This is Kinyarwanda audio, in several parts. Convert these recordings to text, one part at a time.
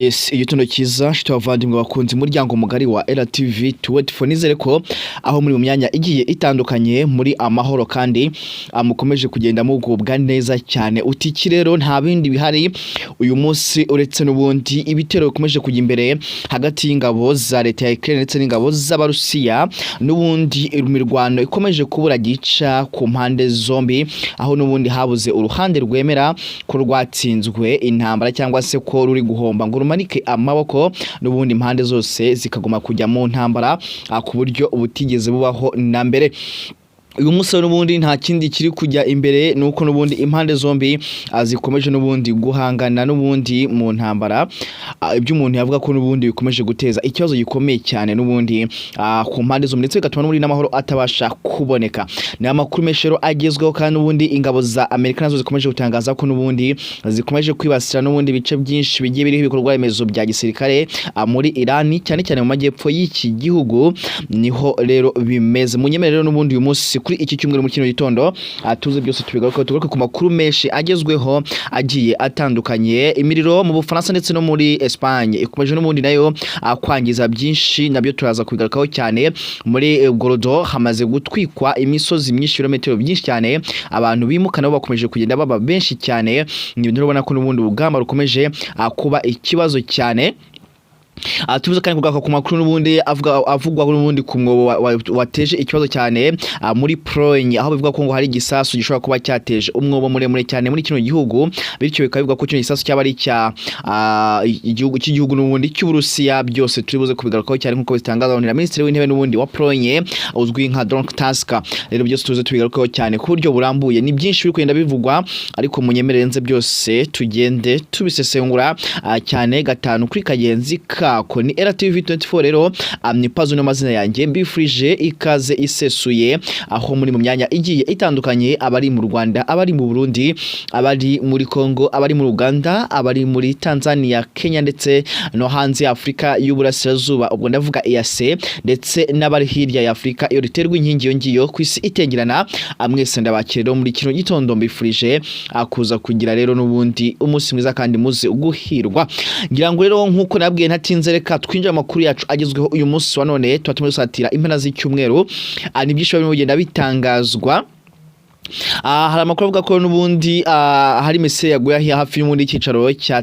Yes, igitondo cyiza nshuti bavandimwe bakunze umuryango mugari wa RTV 24. Nizere ko aho muri mu myanya igiye itandukanye muri amahoro kandi mukomeje kugenda mugubwa neza cyane. Utiki rero nta bindi bihari uyu munsi uretse n'ubundi ibitero bikomeje kujya imbere hagati y'ingabo za leta ya Ukraine ndetse n'ingabo z'Abarusiya, n'ubundi imirwano ikomeje kubura gica ku mpande zombi, aho n'ubundi habuze uruhande rwemera ko rwatsinzwe intambara cyangwa se ko ruri guhomba ngo rumanike amaboko, n'ubundi impande zose zikaguma kujya mu ntambara ku buryo butigeze bubaho na mbere. Uyu munsi n'ubundi nta kindi kiri kujya imbere nuko n'ubundi impande zombi zikomeje n'ubundi guhangana n'ubundi mu ntambara. Ibyo umuntu yavuga ko n'ubundi bikomeje guteza ikibazo gikomeye cyane n'ubundi ku mpande zombi, ndetse bigatuma n'ubundi n'amahoro atabasha kuboneka. Ni amakuru menshi rero agezweho, kandi n'ubundi ingabo za Amerika nazo zikomeje gutangaza ko n'ubundi zikomeje kwibasira n'ubundi ibice byinshi bigiye biriho ibikorwa remezo bya gisirikare muri Iran, cyane cyane mu majyepfo y'iki gihugu. Niho rero bimeze. Munyemere rero n'ubundi uyu munsi kuri iki cyumweru mu kino gitondo tuze byose tubigaruke, tugaruke ku makuru menshi agezweho agiye atandukanye. Imiriro mu Bufaransa ndetse no muri Espagne ikomeje n'ubundi nayo kwangiza byinshi, nabyo turaza kubigarukaho cyane. Muri Gorodo hamaze gutwikwa imisozi myinshi, ibirometero byinshi cyane, abantu bimuka nabo bakomeje kugenda baba benshi cyane. Ni ibintu ubona ko n'ubundi urugamba rukomeje kuba ikibazo cyane. Tubuze kandi kugaruka ku makuru n'ubundi avuga avugwa n'ubundi ku mwobo wateje ikibazo cyane muri Pologne, aho bivuga ko ngo hari igisasu gishobora kuba cyateje umwobo muremure cyane muri kino gihugu, bityo bikaba bivuga ko kino gisasu cyaba ari icya igihugu cy'igihugu n'ubundi cy'Uburusiya. Byose turi buze kubigarukaho cyane nk'uko bitangazwa na Minisitiri w'Intebe n'ubundi wa Pologne uzwi nka Donald Tusk. Rero byose tuze tubigarukaho cyane ku buryo burambuye. Ni byinshi biri kugenda bivugwa, ariko munyemerere nze byose tugende tubisesengura cyane gatanu kuri kagenzi kako. Ni RTV 24 rero, ni Pazo n'amazina yanjye. Mbifurije ikaze isesuye aho muri mu myanya igiye itandukanye, abari mu Rwanda, abari mu Burundi, abari muri Congo, abari muri Uganda, abari muri Tanzania, Kenya ndetse no hanze ya Afurika y'Uburasirazuba, ubwo ndavuga EAC, ndetse n'abari hirya ya Afurika iyo riterwa inkingi iyo ngiyo ku isi itengerana. Mwese ndabakira rero muri kino gitondo, mbifurije kuza kugira rero n'ubundi umunsi mwiza kandi muze guhirwa. Ngira ngo rero nk'uko nabwiye ntatinze, reka twinjire amakuru yacu agezweho uyu munsi wa none. Tuba turimo dusatira impera z'icyumweru. Ni byinshi birimo bigenda bitangazwa. Hari amakuru avuga ko n'ubundi hari missile yaguye hafi y'ubundi cyicaro cya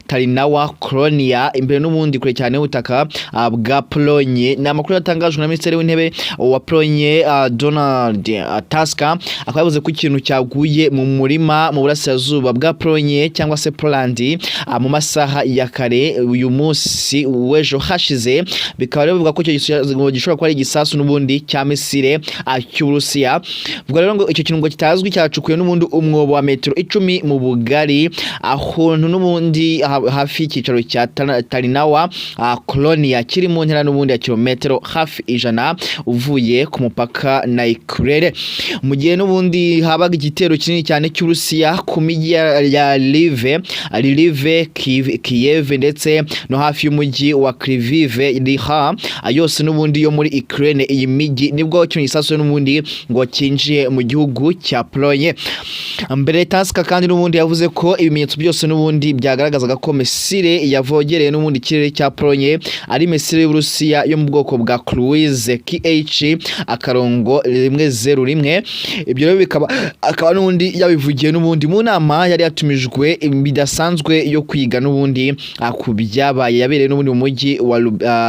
Tarnawa Kolonia, imbere n'ubundi kure cyane y'ubutaka bwa Pologne. Ni amakuru yatangajwe na Minisitiri w'Intebe wa Pologne, Donald Tusk, akaba yavuze ko ikintu cyaguye mu murima mu burasirazuba bwa Pologne cyangwa se Poland mu masaha ya kare uyu munsi w'ejo hashize. Bikaba rero bivuga ko icyo gishobora kuba ari igisasu n'ubundi cya missile cy'Uburusiya. Ubwo rero ngo icyo kintu ngo kitazwi cyacukuye n'ubundi umwobo wa metero 10 mu bugari ahantu n'ubundi hafi y'icyicaro cya Tarnawa Kolonia, kiri mu ntera n'ubundi ya kilometero hafi 100 uvuye ku mupaka na Ukraine. Mu gihe n'ubundi habaga igitero kinini cyane cy'Uburusiya ku mijyi ya Lviv, Kiev ndetse no hafi y'umujyi wa Kryvyi Rih, yose n'ubundi yo muri Ukraine, iyi mijyi nibwo kino gisasu n'ubundi ngo cyinjiye mu gihugu cya Pologne. Mbere Tusk kandi n'ubundi yavuze ko ibimenyetso byose n'ubundi byagaragazaga ko missile yavogereye n'ubundi ikirere cya Pologne ari missile y'Uburusiya yo mu bwoko bwa Cruise KH-101. Ibyo rero bikaba akaba n'ubundi yabivugiye n'ubundi mu nama yari yatumijwe bidasanzwe yo kwiga n'ubundi ku byabaye, yabereye n'ubundi mu mujyi wa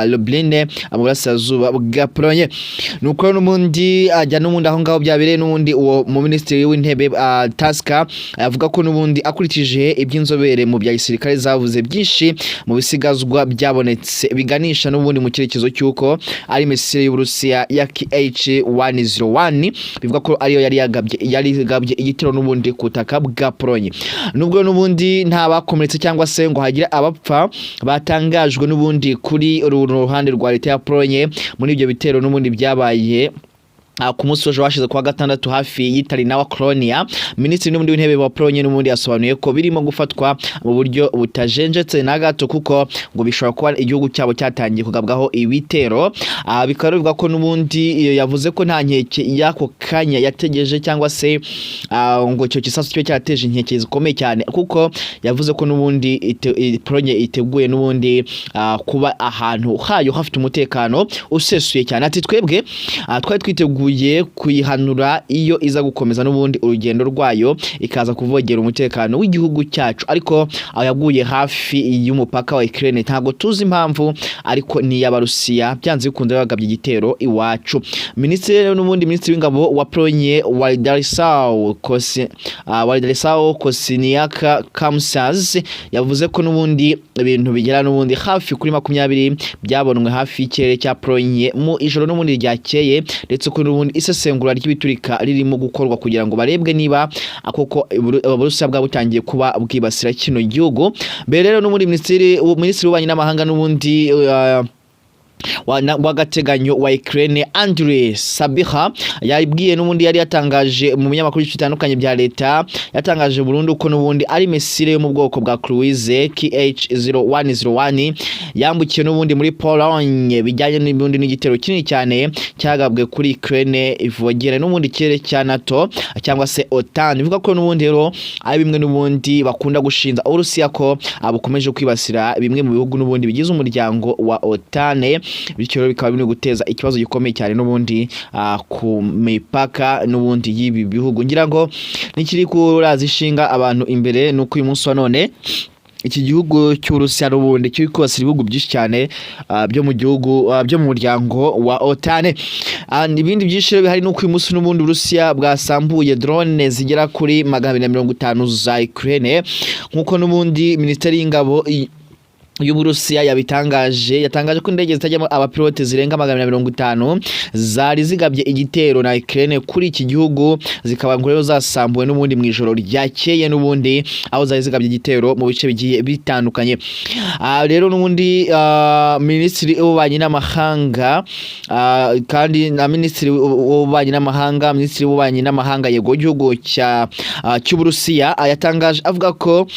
Lublin mu burasirazuba bwa Pologne. Nuko n'ubundi ajya n'ubundi aho ngaho byabereye, n'ubundi uwo mu minisitiri w'intebe Tusk avuga ko n'ubundi akurikije iby'inzobere mu bya gisirikare zavuze, byinshi mu bisigazwa byabonetse biganisha n'ubundi mu cyerekezo cy'uko ari missile y'Uburusiya ya KH-101, bivuga ko ariyo yari yagabye igitero n'ubundi ku butaka bwa Pologne. Nubwo n'ubundi nta bakomeretse cyangwa se ngo hagire abapfa batangajwe n'ubundi kuri uru ruhande rwa leta ya Pologne muri ibyo bitero n'ubundi byabaye. Ku munsi w'ejo washize kuwa gatandatu hafi y'Itarinawa Colonia. Minisitiri n'ubundi w'intebe wa Pologne n'ubundi yasobanuye ko birimo gufatwa mu buryo butajenjetse na gato, kuko ngo bishobora kuba igihugu cyabo cyatangiye kugabwaho ibitero. Bikaba bivuga ko n'ubundi iyo yavuze ko nta nkeke y'ako kanya yategeje cyangwa se ngo icyo gisasu kibe cyateje inkeke zikomeye cyane, kuko yavuze ko n'ubundi Pologne iteguye n'ubundi kuba ahantu hayo hafite umutekano usesuye cyane. Ati: "Twebwe twari twiteguye kuyihanura iyo iza gukomeza n'ubundi urugendo rwayo ikaza kuvogera umutekano w'igihugu cyacu, ariko aho yaguye hafi y'umupaka wa Ukraine ntabwo tuzi impamvu, ariko ni iy'Abarusiya, byanze bikunze bagabye igitero iwacu." Minisitiri rero n'ubundi, minisitiri w'ingabo wa Pologne Władysław Kosiniak-Kamysz yavuze ko n'ubundi ibintu bigera n'ubundi hafi kuri 20 byabonwe hafi y'ikirere cya Pologne mu ijoro n'ubundi ryakeye, ndetse ko n'ubundi isesengura ry'ibiturika ririmo gukorwa kugira ngo barebwe niba koko Uburusiya bwaba butangiye kuba bwibasira kino gihugu. Mbere rero n'ubundi minisitiri w'ububanyi n'amahanga n'ubundi w'agateganyo wa Ukraine Andriy Sybiha yabwiye n'ubundi, yari yatangaje mu binyamakuru bitandukanye bya leta, yatangaje burundu ko n'ubundi ari missile yo mu bwoko bwa cruise KH0101 yambukiye n'ubundi muri Pologne, bijyanye n'ubundi n'igitero kinini cyane cyagabwe kuri Ukraine ivogera n'ubundi ikirere cya NATO cyangwa se OTAN. Bivuga ko n'ubundi rero ari bimwe n'ubundi bakunda gushinja Uburusiya ko bukomeje kwibasira bimwe mu bihugu n'ubundi bigize umuryango wa OTAN, bityo rero bikaba biri guteza ikibazo gikomeye cyane n'ubundi ku mipaka n'ubundi y'ibi bihugu. Ngira ngo nikiri kuraza ishinga abantu imbere nuko uyu munsi wa none iki gihugu cy'Uburusiya n'ubundi kiri kwibasira ibihugu byinshi cyane byo mu gihugu byo mu muryango wa OTAN. Ibindi byinshi rero bihari nuko uyu munsi n'ubundi Uburusiya bwasambuye drone zigera kuri 250 za Ukraine, nk'uko n'ubundi Minisiteri y'Ingabo y'Uburusiya yabitangaje. Yatangaje ko indege zitajyamo abapilote zirenga 250 zari zigabye igitero na Ukraine kuri iki gihugu, zikaba ngo rero zasambuwe n'ubundi mu ijoro ryakeye n'ubundi aho zari zigabye igitero mu bice bigiye bitandukanye. Rero n'ubundi minisitiri w'ububanyi n'amahanga kandi na minisitiri w'ububanyi n'amahanga yego w'igihugu cya cy'Uburusiya yatangaje avuga ko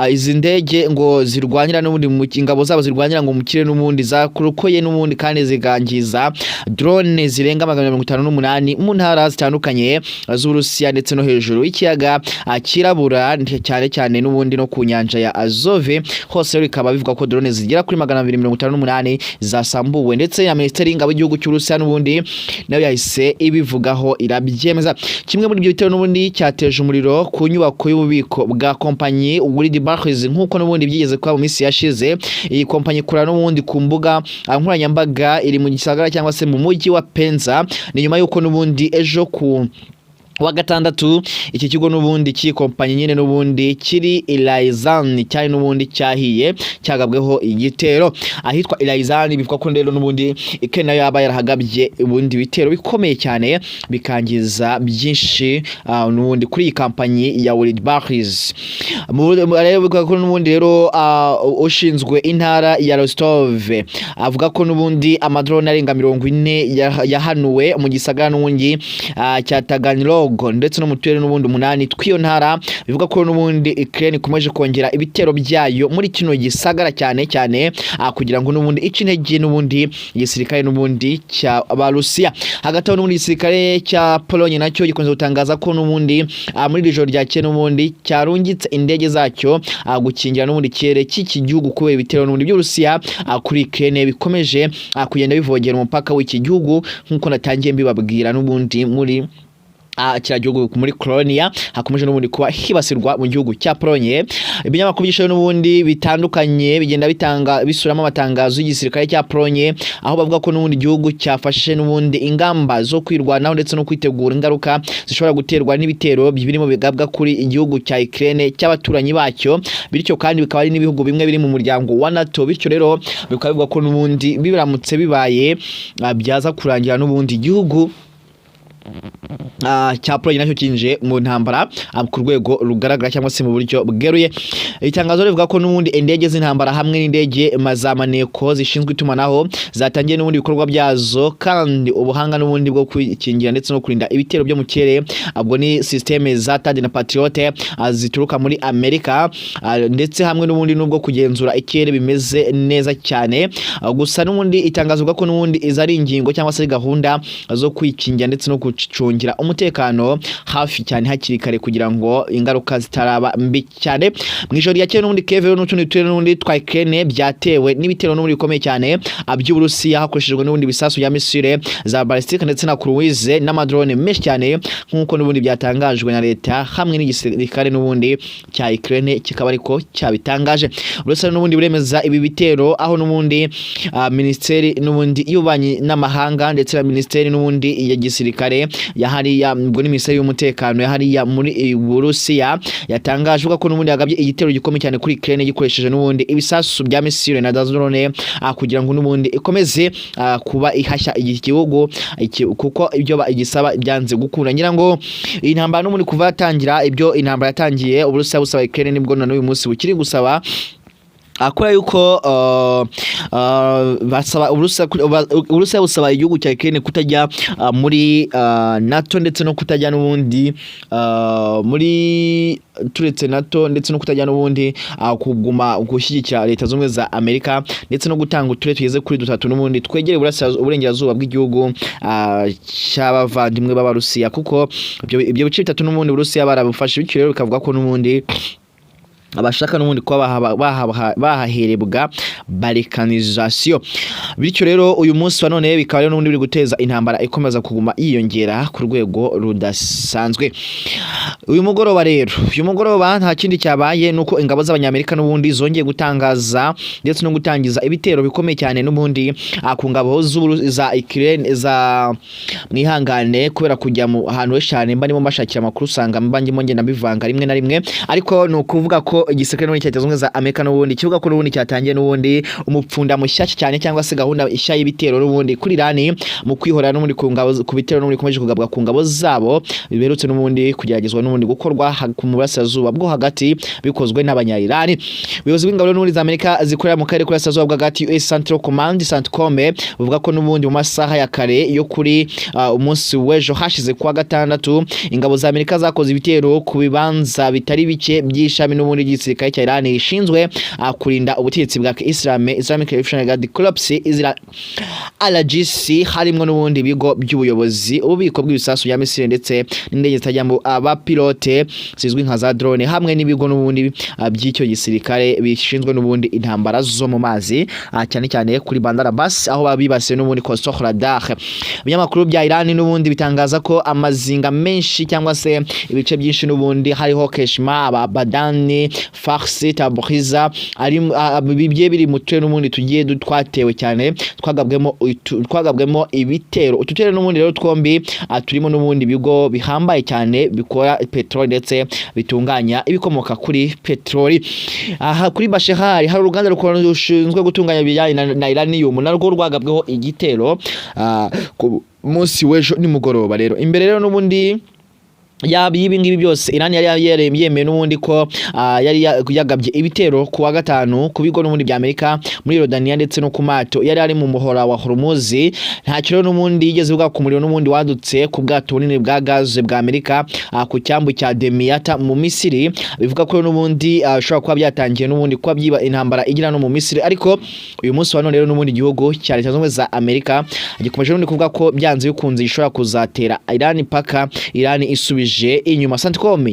izi ndege ngo zirwanira n'ubundi mu ingabo zabo zirwanira ngo mu kirere n'ubundi zakurukoye n'ubundi kandi zigangiza drone zirenga 258 mu ntara zitandukanye z'Uburusiya ndetse no hejuru y'ikiyaga Kirabura, cyane cyane n'ubundi no ku nyanja ya Azov hose. Rero bikaba bivuga ko drone zigera kuri 258 zasambuwe, ndetse na Minisiteri y'Ingabo y'igihugu cy'Uburusiya n'ubundi nayo yahise ibivugaho irabyemeza. Kimwe muri ibyo bitero n'ubundi cyateje umuriro ku nyubako y'ububiko bwa kompanyi Wildberries, nk'uko n'ubundi byigeze kuba mu minsi yashize. Iyi kompanyi ikora n'ubundi ku mbuga nkoranyambaga, iri mu gisagara cyangwa se mu mujyi wa Penza. Ni nyuma y'uko n'ubundi ejo ku wa gatandatu iki kigo n'ubundi cy'iyi kompanyi nyine n'ubundi kiri i Ryazan cyari n'ubundi cyahiye, cyagabweho igitero ahitwa i Ryazan. Bivuga ko rero n'ubundi Ukraine nayo yaba yarahagabye ubundi bitero bikomeye cyane bikangiza byinshi n'ubundi kuri iyi kampanyi ya Wildberries. Rero bivuga ko n'ubundi rero ushinzwe intara ya Rostov avuga ko n'ubundi amadrone arenga 40 yahanuwe mu gisagara n'ubundi cya Taganrog ndetse no mu turere n'ubundi umunani tw'iyo ntara. Bivuga ko n'ubundi Ukraine ikomeje kongera ibitero byayo muri kino gisagara cyane cyane kugira ngo n'ubundi ice intege n'ubundi igisirikare n'ubundi cya Barusiya. Hagati aho n'ubundi igisirikare cya Pologne nacyo gikunze gutangaza ko n'ubundi muri iri joro ryakeye n'ubundi cyarungitse indege zacyo gukingira n'ubundi ikirere cy'iki gihugu kubera ibitero n'ubundi by'Uburusiya kuri Ukraine bikomeje kugenda bivogera umupaka w'iki gihugu, nk'uko natangiye mbibabwira n'ubundi muri kiriya gihugu muri Colonia hakomeje n'ubundi kuba hibasirwa mu gihugu cya Pologne. Ibinyamakuru byinshi n'ubundi bitandukanye bigenda bitanga bisuramo amatangazo y'igisirikare cya Pologne, aho bavuga ko n'ubundi igihugu cyafashe n'ubundi ingamba zo kwirwanaho ndetse no kwitegura ingaruka zishobora guterwa n'ibitero birimo bigabwa kuri igihugu cya Ukraine cy'abaturanyi bacyo, bityo kandi bikaba ari n'ibihugu bimwe biri mu muryango wa NATO. Bityo rero bikaba bivuga ko n'ubundi biramutse bibaye byaza kurangira n'ubundi igihugu cya Pologne nacyo kinjiye mu ntambara ku rwego rugaragara cyangwa se mu buryo bweruye. Itangazo rivuga ko n'ubundi indege z'intambara hamwe n'indege za maneko zishinzwe itumanaho zatangiye n'ubundi ibikorwa byazo, kandi ubuhanga n'ubundi bwo kwikingira ndetse no kurinda ibitero byo mu kirere, ubwo ni système za THAAD na Patriot zituruka muri Amerika, ndetse hamwe n'ubundi n'ubwo kugenzura ikirere bimeze neza cyane. Gusa n'ubundi itangazo ko n'ubundi izi ari ingingo cyangwa se gahunda zo kwikingira ndetse no gucungira umutekano hafi cyane hakiri kare kugira ngo ingaruka zitaraba mbi cyane. Mu ijoro ryakeye n'ubundi Kiev n'utundi turere n'ubundi twa Ukraine byatewe n'ibitero n'ubundi bikomeye cyane by'Uburusiya, hakoreshejwe n'ubundi bisasu bya missile za ballistique ndetse na cruise n'amadrone menshi cyane, nk'uko n'ubundi byatangajwe na leta hamwe n'igisirikare n'ubundi cya Ukraine kikaba ariko cyabitangaje. Uburusiya n'ubundi buremeza ibi bitero, aho n'ubundi minisiteri n'ubundi y'ububanyi n'amahanga ndetse na minisiteri n'ubundi ya gisirikare ya hariya, ubwo ni minisiteri y'umutekano ya hariya muri Burusiya, yatangaje ko n'ubundi yagabye igitero gikomeye cyane kuri Ukraine gikoresheje n'ubundi ibisasu bya missile na drone, kugira ngo n'ubundi ikomeze kuba ihashya iki gihugu kuko ibyo igisaba byanze gukunda. Ngira ngo iyi ntambara n'ubundi kuva yatangira, ibyo intambara yatangiye Uburusiya busaba Ukraine nibwo na n'uyu munsi bukiri gusaba, akora yuko basaba Uburusiya busaba igihugu cya Ukraine kutajya muri NATO ndetse no kutajya n'ubundi muri, turetse NATO, ndetse no kutajya n'ubundi kuguma gushyigikira Leta Zunze Ubumwe za Amerika, ndetse no gutanga uturere tugeze kuri dutatu n'ubundi twegereye uburengerazuba bw'igihugu cy'abavandimwe b'Abarusiya, kuko ibyo bice bitatu n'ubundi Uburusiya barabufashe. Bityo rero bikavuga ko n'ubundi abashaka n'ubundi kuba bahaherebwa balkanisation. Bityo rero uyu munsi wa none bikaba rero n'ubundi biri guteza intambara ikomeza kuguma yiyongera ku rwego rudasanzwe. Uyu mugoroba rero, uyu mugoroba nta kindi cyabaye nuko ingabo z'Abanyamerika n'ubundi zongeye gutangaza ndetse no gutangiza ibitero bikomeye cyane n'ubundi ku ngabo za Ukraine za, mwihangane kubera kujya mu ahantu henshi cyane mba ndimo mbashakira amakuru, usanga mba ndimo ngenda mbivanga rimwe na rimwe. Ariko ni ukuvuga ko igisirikare n'ubundi cya Leta Zunze Ubumwe za Amerika n'ubundi kivuga ko n'ubundi cyatangiye n'ubundi umupfunda mushyashya cyane cyangwa se gahunda nshya y'ibitero n'ubundi kuri Irani mu kwihorera n'ubundi ku ngabo, ku bitero n'ubundi bikomeje kugabwa ku ngabo zabo, biherutse n'ubundi kugeragezwa n'ubundi gukorwa mu burasirazuba bwo hagati bikozwe n'Abanya-Irani. Ubuyobozi bw'ingabo n'ubundi za Amerika zikorera mu karere k'Uburasirazuba bwo hagati, US Central Command, CENTCOM, buvuga ko n'ubundi mu masaha ya kare yo kuri umunsi w'ejo hashize kuwa gatandatu, ingabo za Amerika zakoze ibitero ku bibanza bitari bike by'ishami n'ubundi ry'igisirikare cya Iran rishinzwe kurinda ubutegetsi bwa Islam, Islamic Revolutionary Guard Corps, Israel IRGC, harimwo n'ubundi ibigo by'ubuyobozi, ububiko bw'ibisasu bya missile ndetse n'indege zitajyamo abapilote zizwi nka za drone, hamwe n'ibigo n'ubundi by'icyo gisirikare bishinzwe n'ubundi intambara zo mu mazi, cyane cyane kuri Bandar Abbas, aho babibasiye n'ubundi Coastal Radar. Ibinyamakuru bya Iran n'ubundi bitangaza ko amazinga menshi cyangwa se ibice byinshi n'ubundi hariho Keshma, Abadani, Farsi, Tabriza ari bigiye biri mu turere n'ubundi tugiye twatewe cyane, twagabwemo ibitero. Utu turere n'ubundi rero twombi turimo n'ubundi bigo bihambaye cyane bikora peteroli ndetse bitunganya ibikomoka kuri peteroli. Aha kuri Bashehari hari uruganda rushinzwe gutunganya ibijyanye na uranium, narwo rwagabweho igitero ku munsi w'ejo nimugoroba. Rero imbere rero n'ubundi yaba ibi ngibi byose, Iran yari yemeye n'ubundi ko yari yagabye ibitero ku wa gatanu ku bigo n'ubundi bya Amerika muri Yorodaniya ndetse no ku mato yari ari mu muhora wa Hormuz. Ntacyo rero n'ubundi yigeze ivuga ku muriro n'ubundi wadutse ku bwato bunini bwa gaze bwa Amerika ku cyambu cya Damietta mu Misiri. Bivuga ko n'ubundi bishobora kuba byatangiye n'ubundi kuba byiba intambara igira no mu Misiri. Ariko uyu munsi wa none rero n'ubundi igihugu cya Leta Zunze Ubumwe za Amerika gikomeje n'ubundi kuvuga ko byanze bikunze gishobora kuzatera Iran paka Iran isubije inyuma. CENTCOM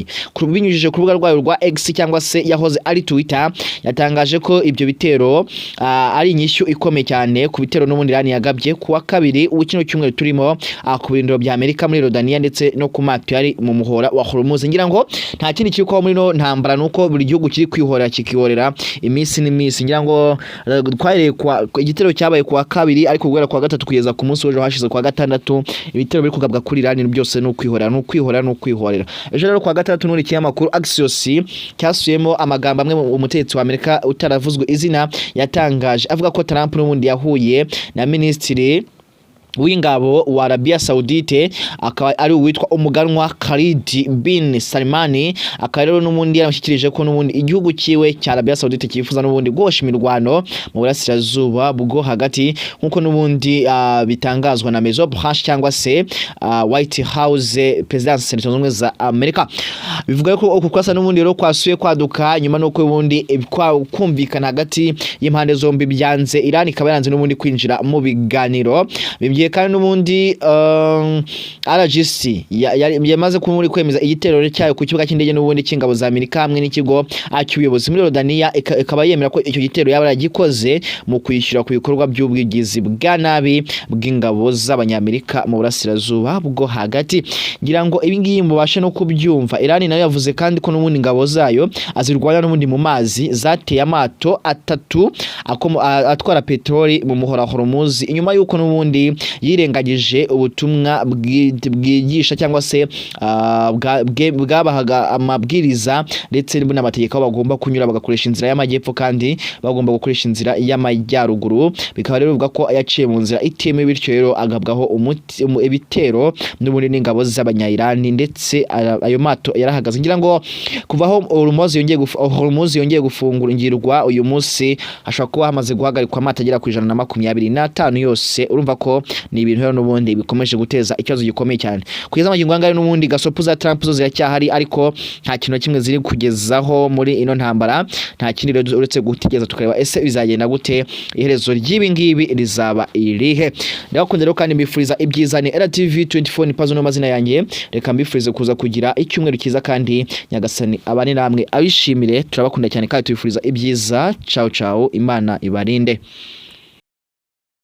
binyujije ku rubuga rwayo rwa X cyangwa se yahoze ari Twitter, yatangaje ko ibyo bitero ari inyishyu ikomeye cyane ku bitero n'ubundi Iran yagabye ku wa kabiri w'ikino cyumweru turimo ku birindiro bya Amerika muri Yorodaniya ndetse no ku mato yari mu muhora wa Hormuz. Ngira ngo nta kindi kiri kubaho muri no ntambara nuko buri gihugu kiri kwihorera, kikihorera iminsi n'iminsi. Ngira ngo twahereye kwa igitero cyabaye ku wa kabiri, ariko guhera ku wa gatatu kugeza ku munsi w'ejo hashize ku wa gatandatu, ibitero biri kugabwa kuri Iran byose ni ukwihorera, ni ukwihorera, ni ukwihorera. Ejo rero ku wa gatandatu n'ubundi ikinyamakuru Axios cyasuyemo amagambo amwe mu umutegetsi wa Amerika utaravuzwe izina yatangaje, avuga ko Trump n'ubundi yahuye na minisitiri w'ingabo wa Arabia Saudite, akaba ari uwitwa umuganwa Khalid bin Salman, akaba rero n'ubundi yaramushyikirije ko n'ubundi igihugu cyiwe cya Arabia Saudite cyifuza n'ubundi guhosha imirwano mu burasirazuba bwo hagati, nk'uko n'ubundi bitangazwa na Maison Blanche cyangwa se White House, Perezidansi Leta Zunze Ubumwe za Amerika. Bivuga ko uku kwasa n'ubundi rero kwasuye kwaduka nyuma n'uko ubundi kumvikana hagati y'impande zombi byanze, Iran ikaba yaranze n'ubundi kwinjira mu biganiro. Bigiye kandi n'ubundi RGC yamaze muri kwemeza igitero cyayo ku kibuga cy'indege n'ubundi cy'ingabo za Amerika hamwe n'ikigo cy'ubuyobozi muri Jordania, ikaba yemera ko icyo gitero yaba yaragikoze mu kwishyura ku bikorwa by'ubwigizi bwa nabi bw'ingabo z'Abanyamerika mu burasirazuba bwo hagati. Ngira ngo ibi ngibi mubashe no kubyumva. Iran nayo yavuze kandi ko n'ubundi ingabo zayo azirwanya n'ubundi mu mazi zateye amato atatu atwara peteroli mu muhora Hormuz, inyuma y'uko n'ubundi yirengagije ubutumwa bwigisha cyangwa se bwabahaga amabwiriza ndetse n'amategeko aho bagomba kunyura bagakoresha inzira y'amajyepfo kandi bagomba gukoresha inzira y'amajyaruguru. Bikaba rero bivuga ko yaciye mu nzira itemewe, bityo rero agabwaho ibitero n'ubundi n'ingabo z'Abanyayirani, ndetse ayo mato yarahagaze. Ngira ngo kuva aho Hormuz yongeye gufungurwa uyu munsi, hashobora kuba hamaze guhagarikwa amato agera ku 125 yose. Urumva ko ni ibintu rero n'ubundi bikomeje guteza ikibazo gikomeye cyane. Kugeza amagingo aya ngaya n'ubundi gasopo za Trump zo ziracyahari, ariko nta kintu na kimwe ziri kugezaho muri ino ntambara. Nta kindi rero uretse gutegereza tukareba ese bizagenda gute, iherezo ry'ibi ngibi rizaba irihe. Ndabakunda rero kandi mbifuriza ibyiza. Ni RTV 24, ni pazo n'amazina yanjye. Reka mbifurize kuza kugira icyumweru cyiza kandi Nyagasani abane namwe abishimire. Turabakunda cyane kandi tubifuriza ibyiza. Ciao ciao, Imana ibarinde.